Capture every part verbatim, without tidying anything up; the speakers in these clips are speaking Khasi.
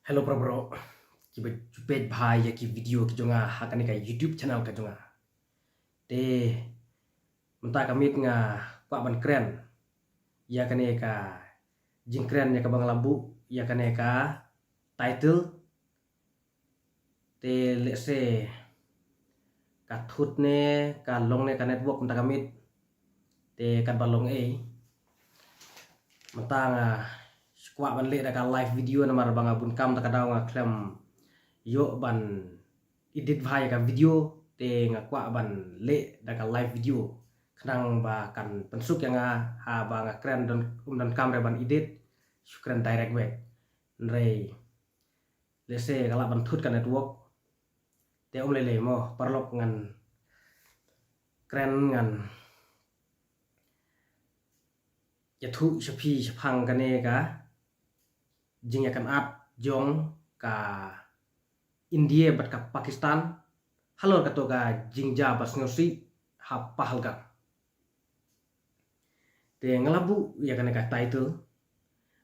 Hello para bro, kiba ju peit bha ïa ki video ki jong nga ha kane ka YouTube channel ka jong nga. Te mynta ka miet nga kwah ban kren ïa kane ka jingkren ïa kaba nga la buh ïa kane ka title. Te lehse ka thut ne ka long ne ka network mynta ka miet. Te katba long ei, mynta nga kwah ban leh da ka live video namar ba nga bun kam, da ka daw nga khlem ïoh ban edit bha ïa ka video. Te nga kwah ban leh da ka live video khnang ba kan pynsuk ïa nga haba nga kren, don, ym donkam re ban edit, shu kren direct beit. Hynrei lehse ka lah ban thut ka network. Te ym lei lei mo, paralok, ngan kren, ngan ïathuh sha phi shaphang kane ka jingïakynad jong ka India bad ka Pakistan halor kato ka jingjia ba sngewsih ha Pahalgam. Te nga la buh ïa kane ka title: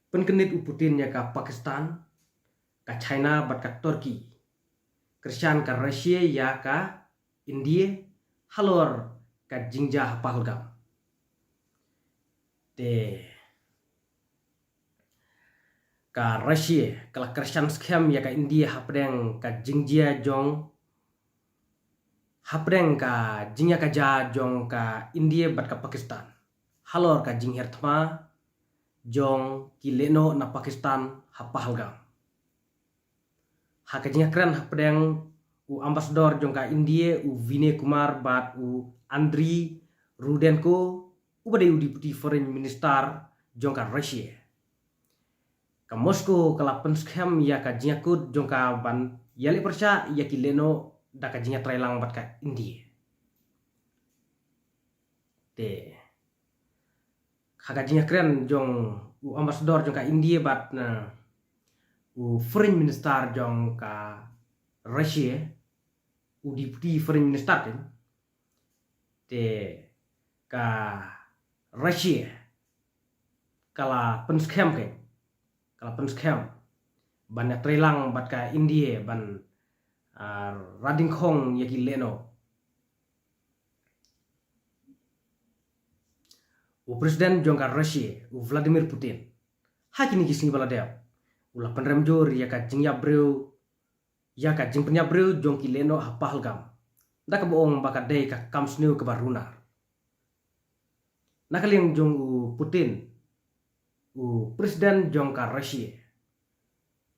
Pynkyndit u Putin ïa ka Pakistan, ka China bad ka Turkey. Kyrshan ka Russia ïa ka India halor ka jingjia ha Pahalgam. Te ka Russia ka la kyrshan skhem ïa ka India hapdeng ka jingjia jong, hapdeng ka jingïakajia jong ka India bad ka Pakistan halor ka jinghiar thma jong ki lehnoh na Pakistan ha Pahalgam. Ha ka jingïakren hapdeng, u ambassador jong ka India, u Vinay Kumar, bad u Andriy Rudenko, uba dei u Deputy Foreign Minister jong ka Russia, ka Moscow ka la pynskhem ïa ka jingïakut jong ka ban ïaleh pyrshah ïa ki lehnoh da ka jingïatreilang bad ka India. Te ha ka jingïakren jong u ambassador jong ka India bad na u Foreign Minister jong ka Russia, u Deputy Foreign Minister kan, te ka Russia ka la pynskhem kan, ka la pynskhem ban ïatreilang bad ka India ban, ah, rat dyngkhong ïa ki lehnoh. U President jong ka Russia, u Vladimir Putin, ha kine ki sngi ba la dep, u la pynrem jur ïa ka jingïap briew, ïa ka jingpynïap briew jong ki lehnoh ha Pahalgam, da kaba ong ba ka dei ka kam sniew kaba runar. Na ka liang jong u Putin, u President jong ka Russia,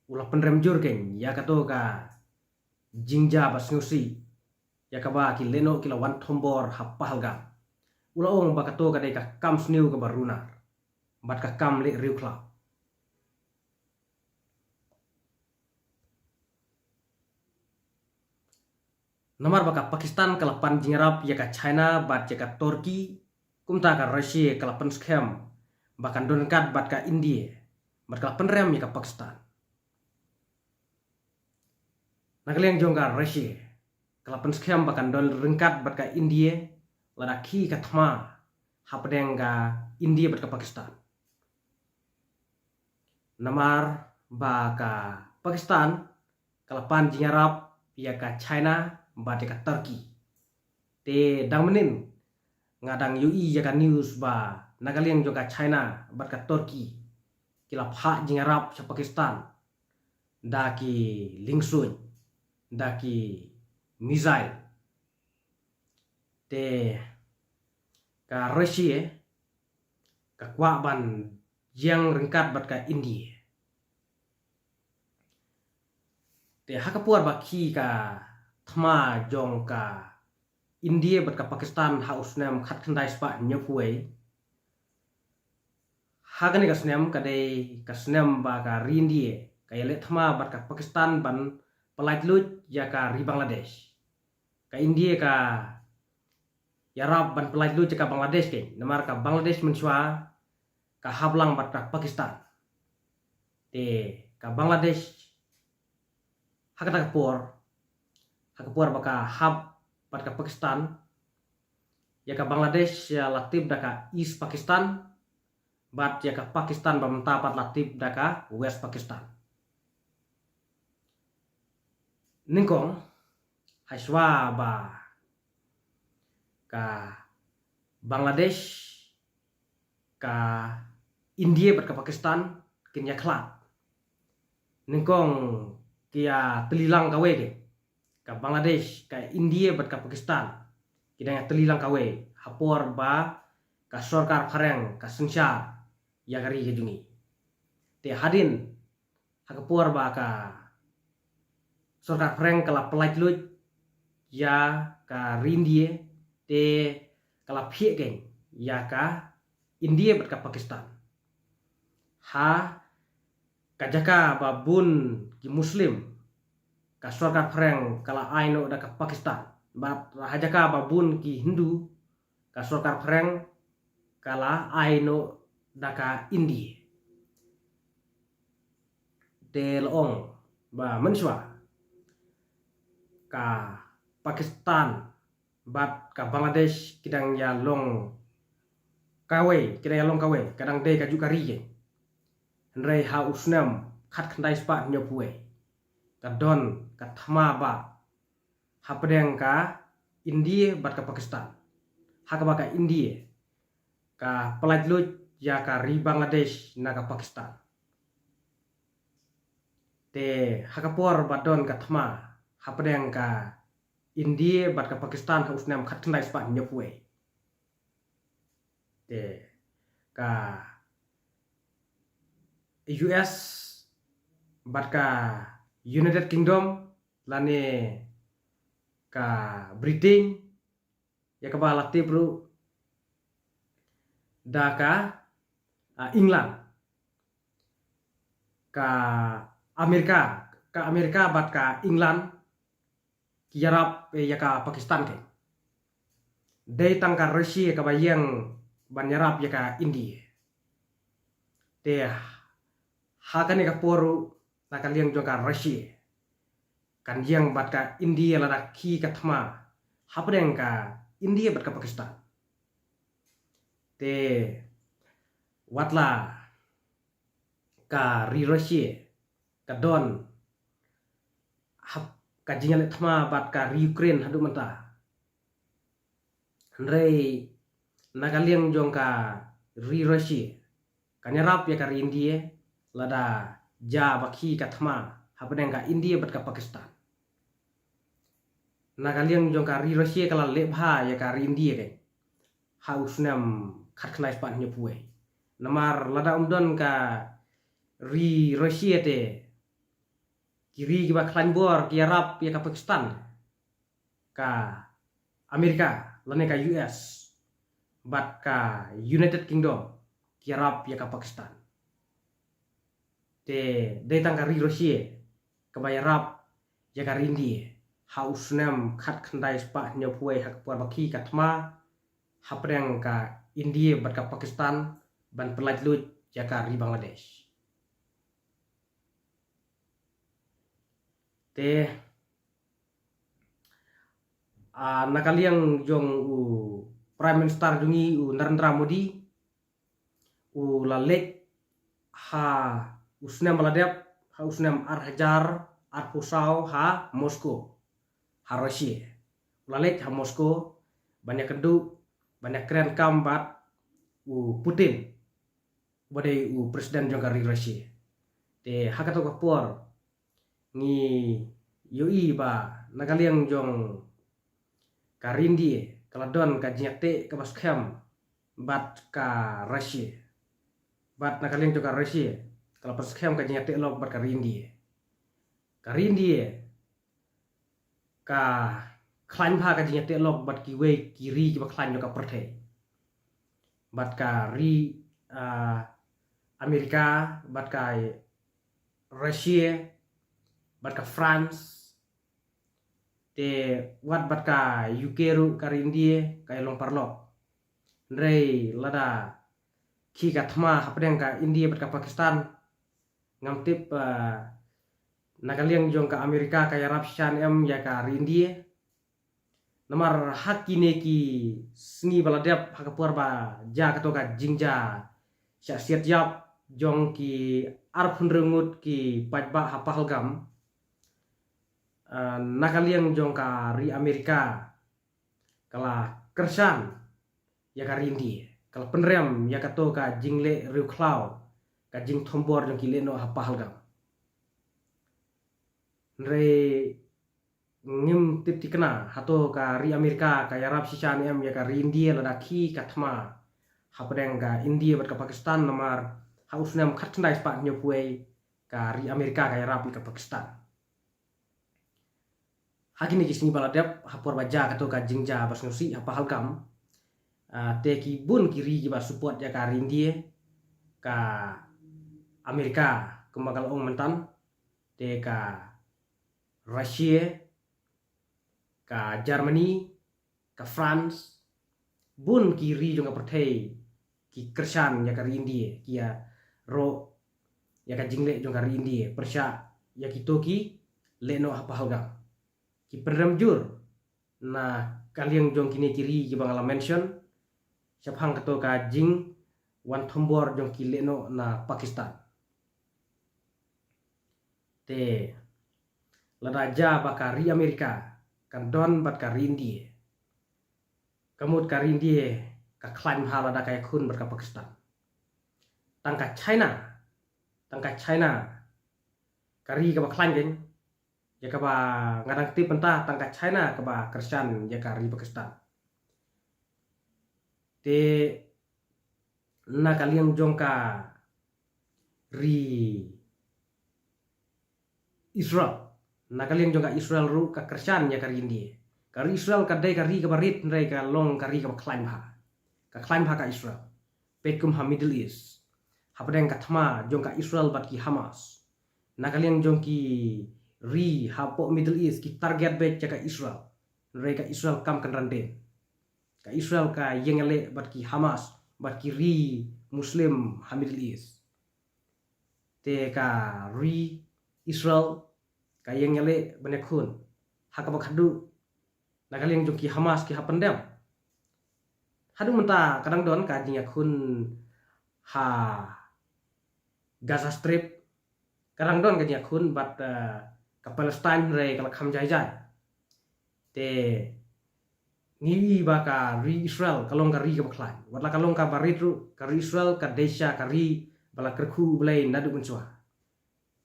u la pynrem jur kan ïa kato ka jingjia ba sngewsih ïa kaba ki lehnoh ki la wan thombor ha Pahalgam. U la ong ba kato ka dei ka kam sniew kaba runar bad ka kam leh riewkhlaw. Namar ba ka Pakistan ka la pan jingïarap ïa ka China bad ïa ka Turkey, kumta ka Russia ka la pynskhem ba kan don ryngkat bad ka India bad ka la pynrem ïa ka Pakistan. Na ka liang jong ka Russia ka la pynskhem ba kan don ryngkat bad ka India lada khih ka thma hapdeng ka India bad ka Pakistan. Namar ba ka Pakistan ka la pan jingïarap ïa ka China bad ïa ka Turkey. Te dang mynnin nga dang ïohi ïa ka news ba na ka liang jong ka China bad ka Turkey ki la phah jingïarap sha Pakistan da ki liengsuiñ, da ki missile. Te ka Russia ka kwah ban ïeng ryngkat bad ka India. Te ha ka por ba khih ka thma jong ka India bad ka Pakistan ha u snem khatkhyndai spah hynñiewphew wei, ha kane ka snem ka dei ka snem ba ka ri India ka ïaleh thma bad ka Pakistan ban pyllait luid ïa ka ri Bangladesh. Ka India ka ïarap ban pyllait luid ïa ka Bangladesh kan, namar ka Bangladesh mynshuwa ka hap lang bad ka Pakistan. Te ka Bangladesh ha kata ka por, ha ka por ba ka hap bad ka Pakistan, ïa ka Bangladesh ïa la tip da ka East Pakistan, bad ïa ka Pakistan ba mynta pat la tip da ka West Pakistan. Nyngkong, hashwa ba ka Bangladesh, ka India bad ka Pakistan kin ïa khlad. Nyngkong ki ïa tylli lang kawei de. Ka Bangladesh, ka India bad ka Pakistan ki dang ïa tylli lang kawei ha por ba ka sorkar phareng ka synshar ïa ka ri ka jong ngi. Te hadien ha ka por ba ka sorkar phareng ka la pyllait luid ïa ka ri India, te ka la phiah keiñ ïa ka India bad ka Pakistan. Ha ka jaka ba bun ki Muslim, ka sorkar phareng ka la ai noh da ka Pakistan. Bad ha jaka ba bun ki Hindu, ka sorkar phareng ka la ai noh da ka India. Te la ong ba mynshuwa ka Pakistan bad ka Bangladesh ki dang ïa long kawei, ki dang ïa long kawei, ka dang dei ka juh ka ri. Hynrei ha u snem khatkhyndai spah hynñiewphew wei, ka don ka thma ba hapdeng ka India bad ka Pakistan, ha kaba ka India ka pyllait luid ïa ka ri Bangladesh na ka Pakistan. Te ha ka por ba don ka thma hapdeng ka India bad ka Pakistan ha u snem khatkhyndai spah hynñiewphew wei, te ka U S bad ka United Kingdom lane ka Britain, ïa kaba la tip ruh da ka, ah, England, ka Amerika, ka Amerika bad ka England ki ïarap, eh, ïa ka Pakistan keiñ. Dei tang ka Russia kaba ïeng ban ïarap ïa ka India. Te ha kane ka por ruh, na ka liang jong ka Russia kan ïeng bad ka India lada khie ka thma hapdeng ka India bad ka Pakistan. Te watla ka ri Russia ka don hap ka jingïaleh thma bad ka ri Ukraine haduh mynta. Hynrei na ka liang jong ka ri Russia kan ïarap ïa ka ri India lada jia ba khie ka thma hapdeng ka India bad ka Pakistan. Na ka liang jong ka ri Russia ka la leh bha ïa ka ri India keiñ ha u snem khatkhyndai spah hynñiewphew wei. Namar lada ym don ka ri Russia te ki ri kiba khlaiñ bor ki ïarap ïa ka Pakistan, ka Amerika lane ka U S bad ka United Kingdom ki ïarap ïa ka Pakistan. Te dei tang ka ri Russia kaba ïarap ïa ka ri India ha u snem khatkhyndai spah hynñiewphew wei ha ka por ba khie ka thma hapdeng ka India bad ka Pakistan ban pyllait luid ïa ka ri Bangladesh. Te, ah, na ka liang jong u Prime Minister jong ngi u Narendra Modi, u la leit ha u snem ba la dep, ha u snem ar hajar arphew saw ha Moscow, ha Russia. U la leit ha Moscow ban ïakynduh, ban ïakren kam bad u Putin, uba dei u president jong ka ri Russia. Te ha kato ka por ngi ïohi ba na ka liang jong ka ri India ka la don ka jingïateh kaba skhem bad ka Russia. Bad na ka liang jong ka Russia ka la pynskhem ka jingïateh lok bad ka ri India. Ka ri India ka khlaiñ bha ka jingïateh lok bad kiwei ki ri kiba khlaiñ jong ka pyrthei. Bad ka ri, ah, Amerika, bad ka Russia, bad ka France, te wat bad ka U K ruh, ka ri India ka ïalong paralok. Hynrei lada khie ka thma hapdeng ka India bad ka Pakistan, ngam tip, ah, na ka liang jong ka Amerika ka ïarap shisha ne em ïa ka ri India. Namar ha kine ki sngi ba la dep, ha ka por ba jia kato ka jingjia shah siat ïap jong ki arphew hynriew ngut ki paidbah ha Pahalgam, ah, na ka liang jong ka ri Amerika ka la kyrshan ïa ka ri India, ka la pynrem ïa kato ka jingleh riewkhlaw, ka jingthombor jong ki lehnoh ha Pahalgam. Hynrei ngim tip thikna hato ka ri Amerika ka ïarap shisha ne em ïa ka ri India lada khie ka thma hapdeng ka India bad ka Pakistan, namar ha u snem khatkhyndai spah hynñiewphew wei ka ri Amerika ka ïarap ïa ka Pakistan. Ha kine ki sngi ba la dep, ha por ba jia kato ka jingjia ba sngewsih ha Pahalgam, ah, te ki bun ki ri kiba support ïa ka ri India, ka Amerika kumba ka la ong myntan, te ka Russia, ka Germany, ka France, bun ki ri jong ka pyrthei ki kyrshan ïa ka ri India, ki ïaroh ïa ka jingleh jong ka ri India pyrshah ïa kito ki lehnoh ha Pahalgam. Ki pynrem jur na ka liang jong kine ki ri kiba nga la mention shaphang kato ka jingwan thombor jong ki lehnoh na Pakistan. Te lada jia ba ka ri Amerika kan don bad ka ri India, ka mut ka ri India ka khlaiñ bha lada ka ïakhun bad ka Pakistan. Tang ka China, tang ka China, ka ri kaba khlaiñ keiñ, ïa kaba nga dang tip mynta, tang ka China kaba kyrshan ïa ka ri Pakistan. Te na ka liang jong ka ri Israel, na ka liang jong ka Israel ruh ka kyrshan ïa ka ri India. Ka ri Israel ka dei ka ri kaba rit hynrei ka long ka ri kaba khlaiñ bha. Ka khlaiñ bha ka Israel. Peit kum ha Middle East, hapdeng ka thma jong ka Israel bad ki Hamas. Na ka liang jong ki ri hapoh Middle East ki target beit ïa ka Israel, hynrei ka Israel kam kynran dien. Ka Israel ka ïeng ïaleh bad ki Hamas bad ki ri Muslim ha Middle East. Te ka ri Israel ka ïeng ïaleh ban ïakhun ha kaba khadduh na ka liang jong ki Hamas ki hap pyndem. Haduh mynta ka dang don ka jingïakhun ha Gaza Strip, ka dang don ka jingïakhun bad, eh, ka Palestine hynrei ka la kham jai jai. Te ngi i ba ka ri Israel ka long ka ri kaba khlaiñ. Wat la ka long kaba rit ruh, ka ri Israel ka dei shisha ka ri ba la kyrkhu U Blei naduh mynshuwa.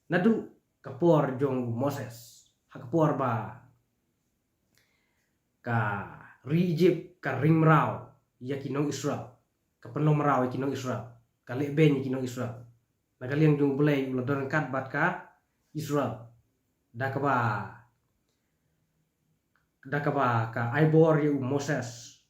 Naduh ka por jong u Moses, ha ka por ba ka ri Egypt ka ring mraw ïa ki nong Israel, ka pynlong mraw ïa ki nong Israel, ka leh beiñ ïa ki nong Israel. Na ka liang jong U Blei u la don ryngkat bad ka Israel. Da kaba, da kaba ka ai bor ïa u Moses.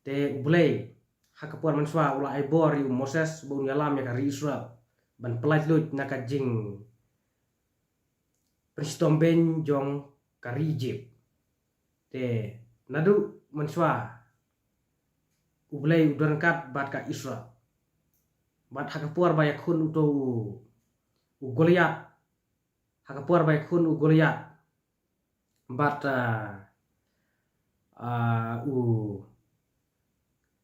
Te U Blei ha ka por mynshuwa u la ai bor ïa u Moses ba un ïalam ïa ka ri Israel ban pyllait luid na ka jingpynshitom beiñ jong ka ri Egypt. Te naduh mynshuwa U Blei u don ryngkat bad ka Israel. Bad ha ka por ba ïakhun uto u, u Goliath, ha ka por ba ïakhun u Goliath bad, ah, ah, u,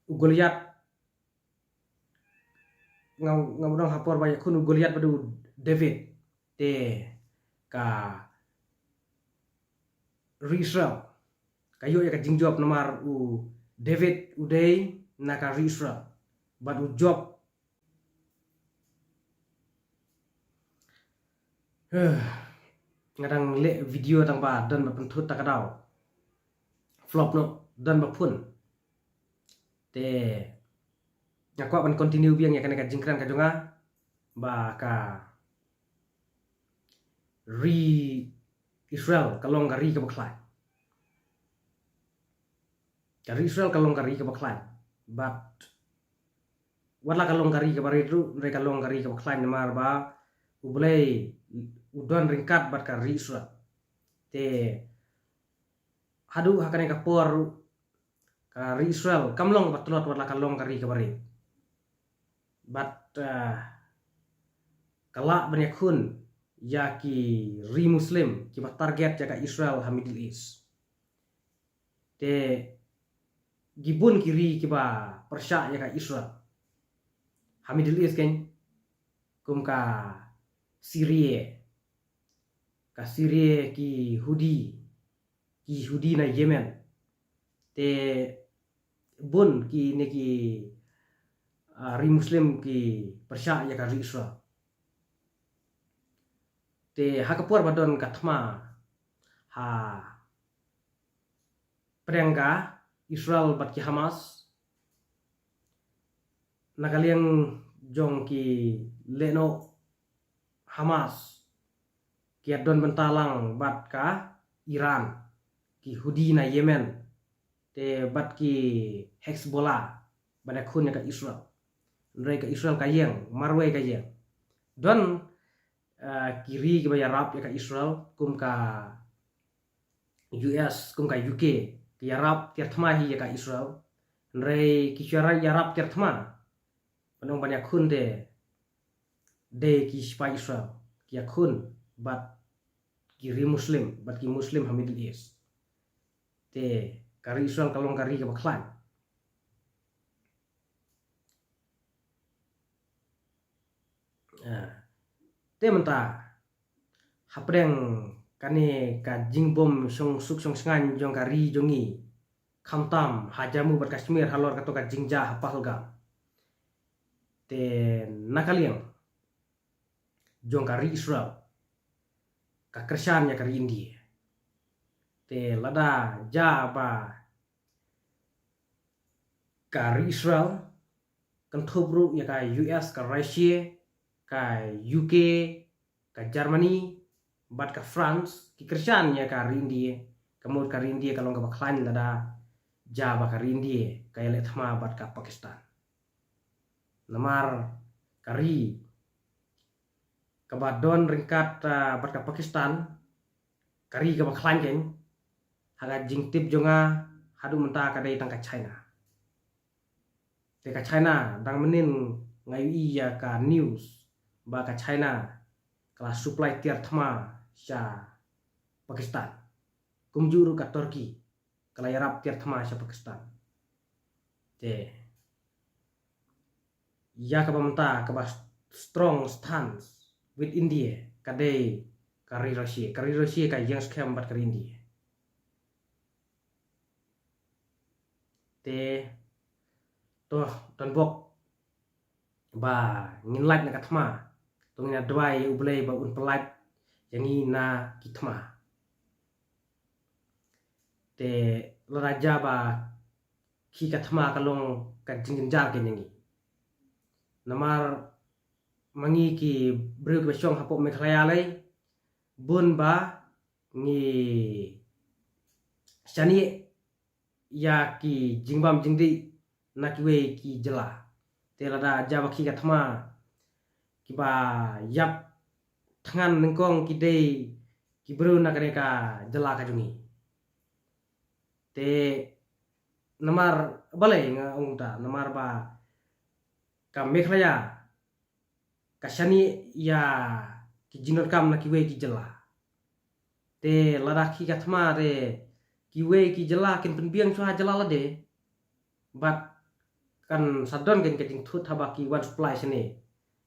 u Goliath, nga, nga mut ong ha por ba ïakhun u Goliath bad u David, te ka ri Israel ka ïoh ïa ka jingjop namar u David u dei na ka ri Israel bad u jop. Huh. Nga dang leh video tang ba don ba pynthut ta ka daw. Flop noh, don ba phun. Te nga kwah ban continue biang ïa kane ka jingkren ka jong nga ba ka ri Israel ka long ka ri kaba khlaiñ. Ka ri Israel ka long ka ri kaba khlaiñ. Bad wat la ka long ka ri kaba rit ruh, hynrei ka long ka ri kaba khlaiñ namar ba U Blei u don ryngkat bad ka ri Israel. Te haduh ha kane ka por ruh ka ri Israel kam long kaba tlot wat la ka long ka ri kaba rit. Bad, ah, ka lah ban ïakhun ïa ki ri Muslim kiba target ïa ka Israel ha Middle East. Te ki bun ki ri kiba pyrshah ïa ka Israel ha Middle East keiñ, kum ka Syria, ka Syria, ki Houthi, ki Houthi na Yemen. Te bun kine ki, ah, ri Muslim ki pyrshah ïa ka ri Israel. Te ha ka por ba don ka thma ha pdeng ka Israel bad ki Hamas, na ka liang jong ki lehnoh Hamas ki ïa don bynta lang bad ka Iran, ki Houthi na Yemen, te bad ki Hezbollah ban ïakhun ïa ka Israel. Hynrei ka Israel ka ïeng, marwei ka ïeng. Don, eh, ki ri kiba ïarap ïa ka Israel, kum ka U S, kum ka U K, ki ïarap tiar thma hi ïa ka Israel. Hynrei ki shu ïarap, ïarap tiar thma. Ban ong ban ïakhun te dei ki sipai Israel ki ïakhun bad ki ri Muslim, bad ki Muslim ha Middle East. Te ka ri Israel ka long ka ri kaba khlaiñ. Ah. Te mynta hapdeng kane ka jingbym shong suk shong shngaiñ jong ka ri jong ngi, khamtam ha Jammu bad Kashmir halor kato ka jingjia ha Pahalgam. Te na ka liang jong ka ri Israel ka kyrshan ïa ka ri India. Te lada jia ba ka ri Israel kynthup ruh ïa ka U S, ka Russia, ka U K, ka Germany bad ka France ki kyrshan ïa ka ri India, ka mut ka ri India ka long kaba khlaiñ lada jia ba ka ri India ka ïaleh thma bad ka Pakistan. Namar ka ri kaba don ryngkat, ah, bad ka Pakistan, ka ri kaba khlaiñ keiñ, ha ka jingtip jong nga haduh mynta ka dei tang ka China. Te ka China, dang mynnin nga ïohi ïa ka news ba ka China ka la supply tiar thma sha Pakistan. Kumjuh ruh ka Turkey ka la ïarap tiar thma sha Pakistan. Te ïa kaba mynta kaba strong stance with India ka dei ka ri Russia. Ka ri Russia ka ïeng skhem bad ka ri India. Te to, don bok ba ngin lait na ka thma, to ngin ïa duwai ïa U Blei ba un pynlait ïa ngi na ki thma. Te lada jia ba khih ka thma ka long ka jingjynjar keiñ ïa ngi. Namar ma ngi ki briew kiba shong hapoh Meghalaya lei, bun ba ngi shaniah ïa ki jingbam jingdih na kiwei ki jylla. Te lada jia ba khih ka thma, kiba ïap thngan nyngkong ki dei ki briew na kane ka jylla ka jong ngi. Te namar balei nga ong kumta, namar ba ka Meghalaya ka shaniah ïa ki jingdonkam na kiwei ki jylla. Te lada khih ka thma te kiwei ki jylla kin pynbiang shuwa ha jylla lade. Bad kan sa don keiñ ka jingthut haba ki wan supply shane.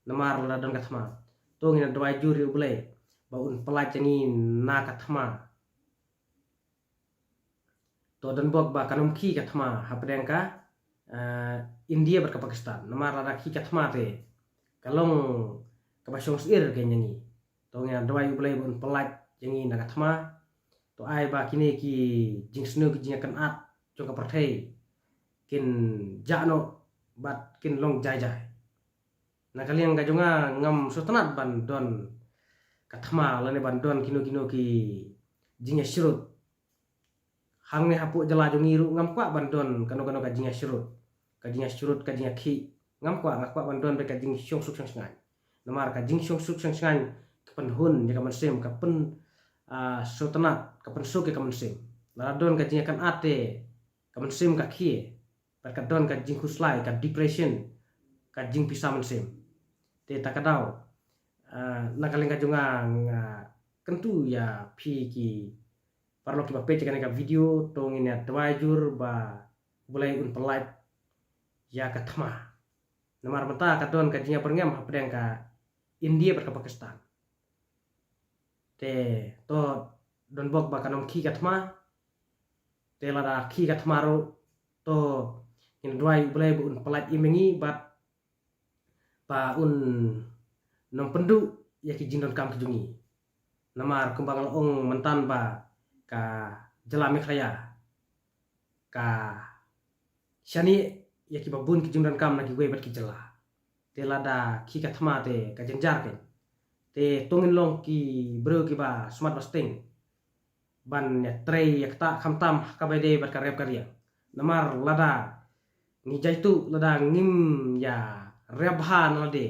Namar lada don ka thma, to ngin ïa duwai jur ïa U Blei ba un pynlait ïa ngi na ka thma. To don bok ba kan ym khih ka thma hapdeng ka, eh, India bad ka Pakistan. Namar lada khih ka thma te ka long kaba shong syier keiñ ïa ngi. To ngin ïa duwai U Blei ba un pynlait ïa ngi na ka thma. To ai ba kine ki jingsniew, ki jingïakynad jong ka pyrthei kin jah noh bad kin long jai jai. Na ka liang ka jong nga, ngam sngewtynnat ban don ka thma lane ban don kino kino ki jingïasyrut. Hangne hapoh jylla jong ngi ruh ngam kwah ban don kano kano ka jingïasyrut, ka jingïasyrut, ka jingïakhih. Ngam kwah, nga kwah ban don beit ka jingshong suk shong shngaiñ. Namar ka jingshong suk shong shngaiñ ka pynhun ïa ka mynsiem, ka pyn, ah, sngewtynnat, ka pynsuk ïa ka mynsiem. Lada don ka jingïakynad te ka mynsiem ka khie, bad ka don ka jingkhuslai, ka depression, ka jingpisa mynsiem. Te ta ka daw, ah, na ka liang ka jong nga, nga kyntu ïa phi ki paralok kiba peit ïa kane ka video, to ngin ïa duwai jur ba U Blei un pynlait ïa ka thma. Namar mynta ka don ka jingïabyrngem hapdeng ka India bad ka Pakistan. Te to don bok ba kan ym khih ka thma. Te lada khih ka thma ruh, to ngin duwai U Blei ba un pyllait im ïa ngi bad ba un nym pynduh ïa ki jingdonkam ki jong ngi. Namar kumba nga la ong mynta ba ka jylla Meghalaya ka shaniah ïa kiba bun ki jingdonkam na kiwei bad ki jylla. Te lada khih ka thma te ka jynjar kein. Te to ngin long ki briew kiba smat ba sting ban ïatrei ïa kata khamtam ha kaba ïadei bad ka rep ka riang. Namar lada ngi jaituh, lada ngim ïarep bha na lade,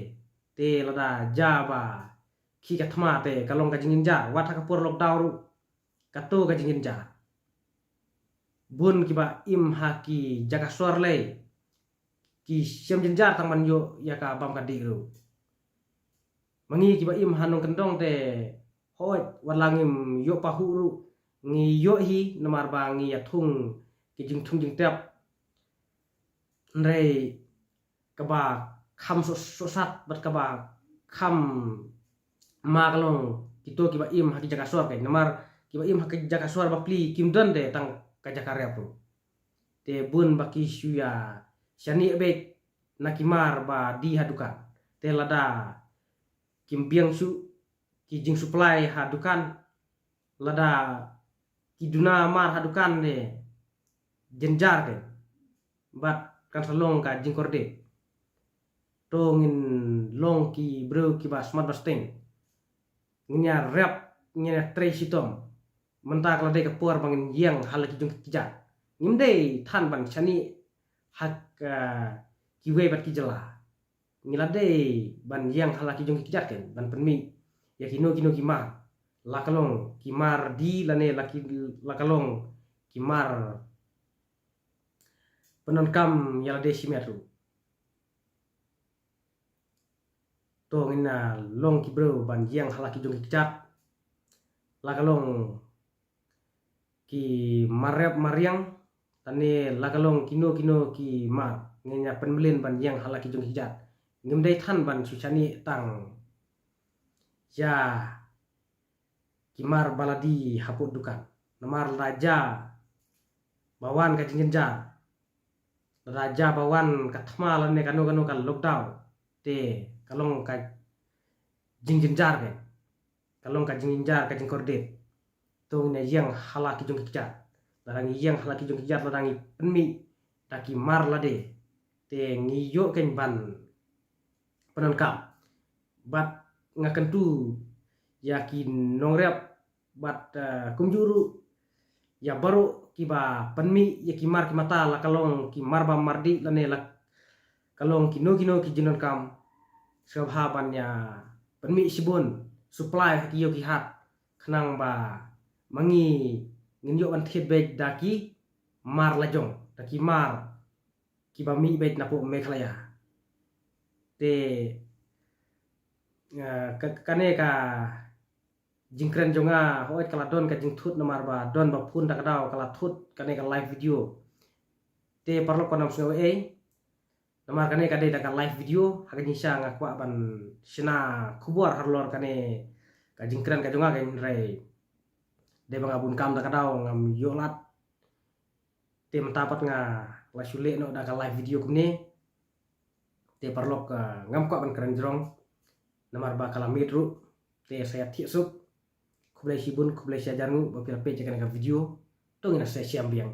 te lada jia ba khih ka thma te ka long ka jingjynjar, wat ha ka por lockdown ruh kato ka jingjynjar. Bun kiba im ha ki jaka sor lei ki shem jynjar tang ban ïoh ïa ka bam ka dih ruh. Ma ngi kiba im ha nongkyndong te hooid, wat la ngim ïoh pahuh ruh ngi ïoh hi, namar ba ngi ïa thung ki jingthung jingtep. Hynrei kaba kham soh, sohsat bad kaba kham ma ka long kito kiba im ha ki jaka sor kein. Namar kiba im ha ki jaka sor bapli kim don de tang ka jaka rep ruh. Te bun ba ki shu ïa shaniah beit na ki mar ba die ha dukan. Te lada kim biang shuh ki jingsupply ha dukan, lada ki duna mar ha dukan de jynjar kein. Bad kan sa long ka jingkordit. To ngin long ki briew kiba smat ba sting. Ngin ïarep, ngin ïatrei shitom. Mynta ka la dei ka por ba ngin ïeng ha la ki jong ki kjat. Ngim dei than ban shaniah ha ka kiwei bad ki jylla. Ngi la dei ban ïeng ha la ki jong ki kjat kein ban pynmih ïa kino kino ki mar. La ka long ki mar die lane la ki, la ka long ki mar pyndonkam ïa lade shimet ruh. To ngin ïa long ki briew ban ïeng ha la ki jong ki kjat. La ka long ki mar rep mar riang, lane la ka long kino kino ki mar, ngin ïa pynmlien ban ïeng ha la ki jong ki kjat. Ngim dei than ban shu shaniah tang ïa ki mar ba la die hapoh dukan. Namar lada jia ba wan ka jingjynjar, lada jia ba wan ka thma lane kano kano ka lockdown, te ka long ka jingjynjar kein. Ka long ka jingjynjar, ka jingkordit. To ngin ïa ïeng ha la ki jong ki kjat. Lada ngi ïeng ha la ki jong ki kjat, lada ngi pynmih da ki mar lade, te ngi ïoh kein ban pyndonkam. Bad nga kyntu ïa ki nongrep bad, eh, kumjuh ruh ïa baroh kiba pynmih ïa ki mar ki mata, la ka long ki mar bam mar dih lane la ka long kino kino ki jingdonkam. Sngewbha ban ïa pynmih shibun, supply ha ki ïew ki hat, khnang ba ma ngi ngin ïoh ban thied beit da ki mar la jong, da ki mar kiba mih beit napoh Meghalaya. Te, eh, ka, kane ka jingkren jong nga, hooid ka la don ka jingthut namar ba don ba phone da ka daw ka la thut kane ka live video. Te paralok, kynnoh sngew ei, namar kane ka dei da ka live video, ha ka jingshisha nga kwah ban shna khubor halor kane ka jingkren ka jong nga, ka hynrei dei ba nga bun kam da ka daw ngam ïoh lad. Te mynta pat nga la shu leh noh da ka live video kumne. Te paralok, ah, ngam kwah ban kren jrong namar ba ka la miet ruh. Te sa ïa thiah suk. Khublei shibun, khublei shihajar nguh ba phi la peit ïa kane ka video. To ngin ïa sa shem biang.